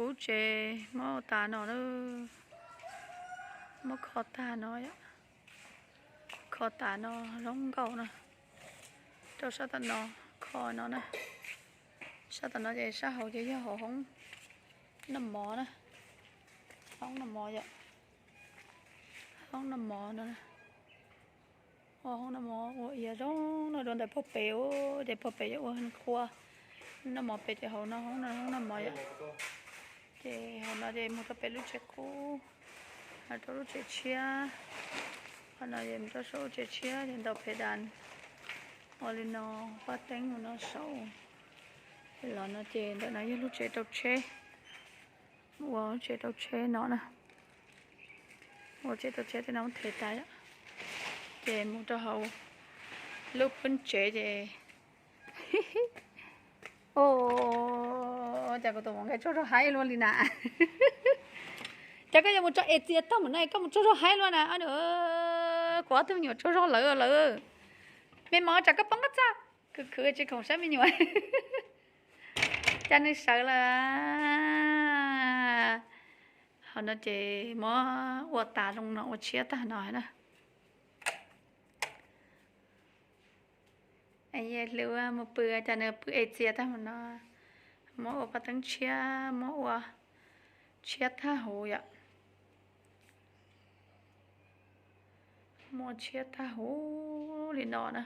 Kuv tsev muab ua tas no, muab kho tag no, kho tas no zoo nkauj na. Rau sab tom no, kho no na. Sab tom no ces sab hauv ces yog hauv hoob noj mov na. Hoob noj mov yom. Hoob noj mov no. Ua hoob noj mov ua iav zoo no rau ntawm pog pem, ces pog pem yuav ua qhua noj mov pem ces hauv no hoob no hoob noj mov yom. Ces hauv no ces mus rau pem lub tsev qub, rau lub tsev tshiab. Qhov no ces mus rau saum lub tsev tshiab ces ntaus phev das ua li no, paj teeb ua no saum. Los no ces ntawm no yog lub tsev rau tsheb, ua lub tsev rau tsheb no na. Ua tsev rau tsheb tej no them tas yom. Ces mus rau hauv lub peb tsev ces, o, cas kuv tus muam nqaij tsaug zog haib luaj li na. Cas koj yuav mus tso es txias tag mus no koj mus tsaug zog haib luaj na. Kuv ob tug me nyuam tsaug zog lawm lawm. Me mov tsam koj poob qab txaj, khwv khwv tsis khoom saib me nyuam. Cas nws sawv lawm. Hauv no ces muab ua tas zoo no ua tshiab tag no na. Hlub mus pw, cas nws pw es txias tag mus no. Muab ua paj teeb tshiab, muab ua tshiab tag huv yom. Muab tshiab tag huv li no na.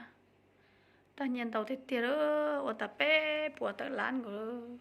Tag nyiaj ntau tiag tiag lawm, ua tas peb puas tawm lab nkaus lawm.